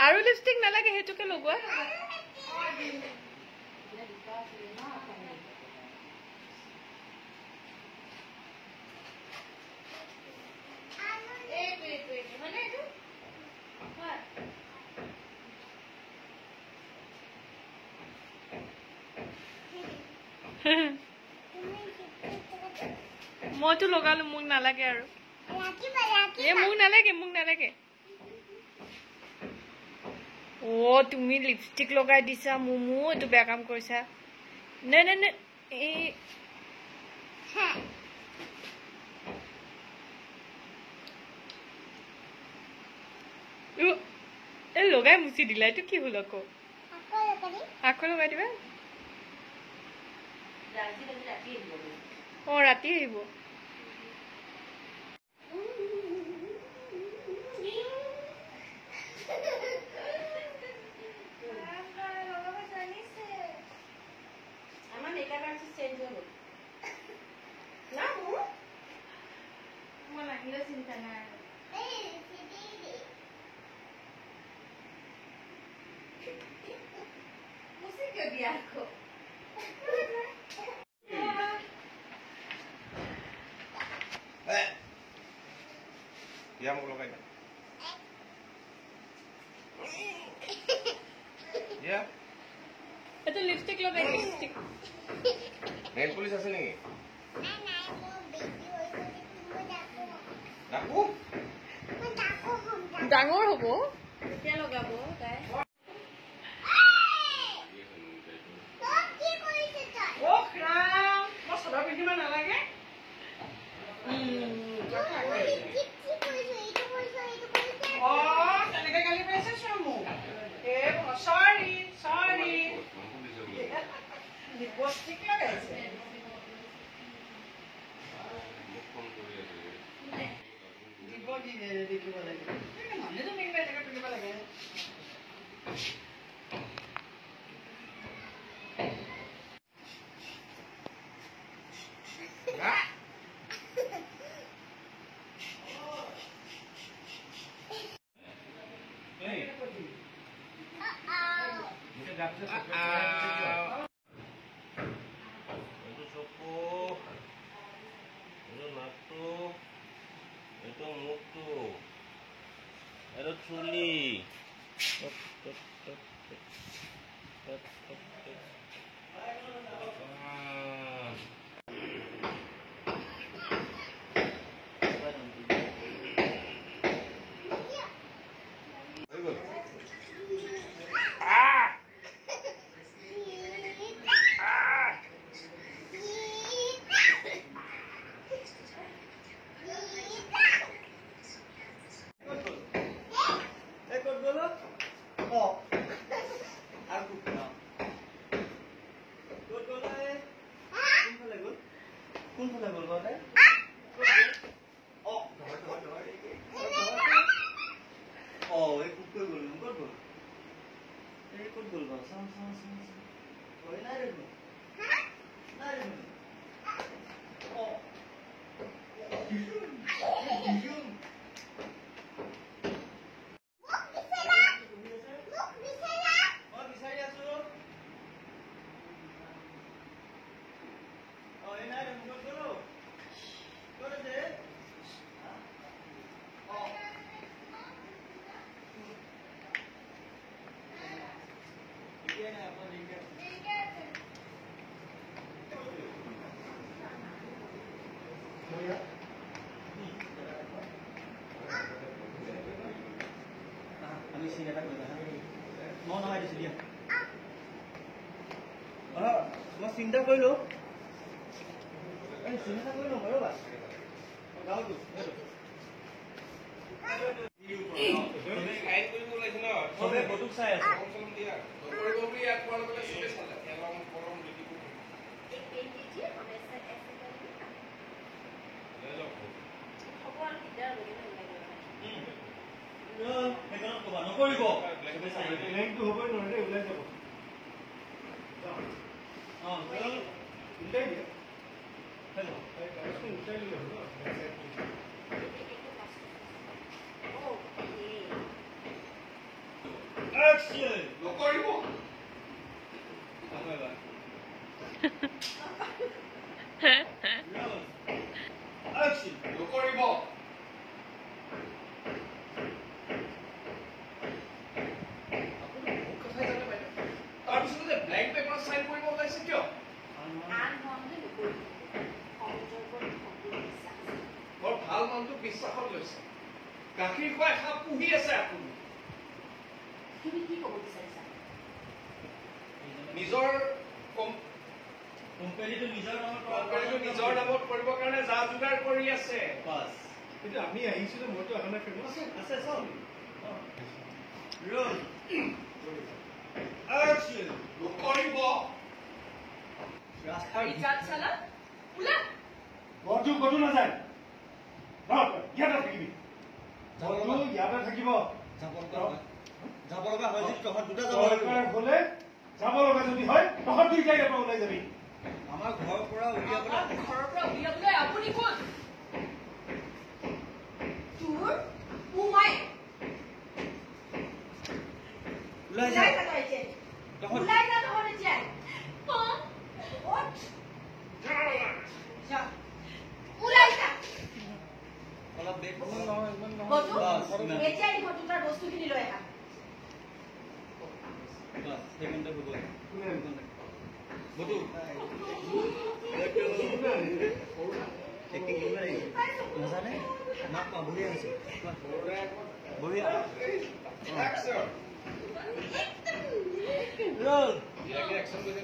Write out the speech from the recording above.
আৰু লিপষ্টিক নালাগে, সেইটোকে লগোৱা। মইতো লগালো, মোক নালাগে আৰু। এ মোক নালাগে, মোক নালাগে। অ তুমি লিপষ্টিক লগাই দিছা মুমু, এইটো বেয়া কাম কৰিছা। নে নে নে, এই লগাই মুচি দিলা, এইটো কি হ'ল আকৌ? আকৌ লগাই দিবা? অ ৰাতি আহিব। এটা লিপষ্টিক লগাই, লিপষ্টিক। নেইল পলিশ আছে নেকি? ডাকু ডাঙৰ হ'ব তেতিয়া লগাব তাই। এইটো চকু, এইটো নাকটো, এইটো মুখটো, এইটো চুলি। মই চিন্তা কৰিলো, চিন্তা কৰিলো ৰ'বা। চাই আছে। নকৰিব, হ'বই নোৱাৰে, ওলাই যাব। Action! নকৰিব। আকৌ এবাৰ। Roll! Action! নকৰিব। আপুনি বহুত কথাই জানে বাইদেউ। তাৰপিছতে যে ব্লেংক পেপাৰত চাইন কৰিব ওলাইছে কিয়? আন হোৱা হ'লে নকৰিলো। সমাজৰ ওপৰত সম্পূৰ্ণ বিশ্বাস আছে। বৰ ভাল মানুহটো বিশ্বাসত লৈছে। গাখীৰ খুৱাই সাপ পুহি আছে আপুনি। তুমি কি ক'ব বিচাৰিছা? নিজৰ কোম্পানীটো নিজৰ নামত কৰা। কোম্পানীটো নিজৰ নামত কৰিবৰ কাৰণে যা যোগাৰ কৰি আছে। বাছ। কিন্তু আমি আহিছিলো, মইতো অহা নাই। ফেমাছ আছে চব। Roll! Action! নকৰিব। ৰাস্তাৰ জাত চালা, ওলা। ঘৰটো ক'তো নাযায়। ইয়াতে থাকিবি, ঘৰটো ইয়াতে থাকিব। যাব লগা হয়, যাব লগা হয় যদি তহঁত দুটা যাব লাগিব। দৰকাৰ হ'লে, যাব লগা যদি হয়, তহঁত দুইটাই ইয়াৰ পৰা ওলাই যাবি। আমাৰ ঘৰৰ পৰা উলিয়াবলৈ আমাক ঘৰৰ পৰা উলিয়াবলৈ আপুনি কোন? তোৰ মোমাই ওলাই যা। ওলাই যা তই এতিয়াই। তহঁত ওলাই যা তহঁত এতিয়াই। উঠ। যা। ওলাই যা। অলপ বেগ বটু, বাছ, ইমান। এতিয়াই বটু তাৰ বস্তুখিনি লৈ আহা। বাছ, সেইকণতে হ'ব। বটু নাজানে মাক কোৱা, বঢ়িয়া হৈছে, বঢ়িয়া। Action! Roll! ইয়াকে একশ্যন কৈছে।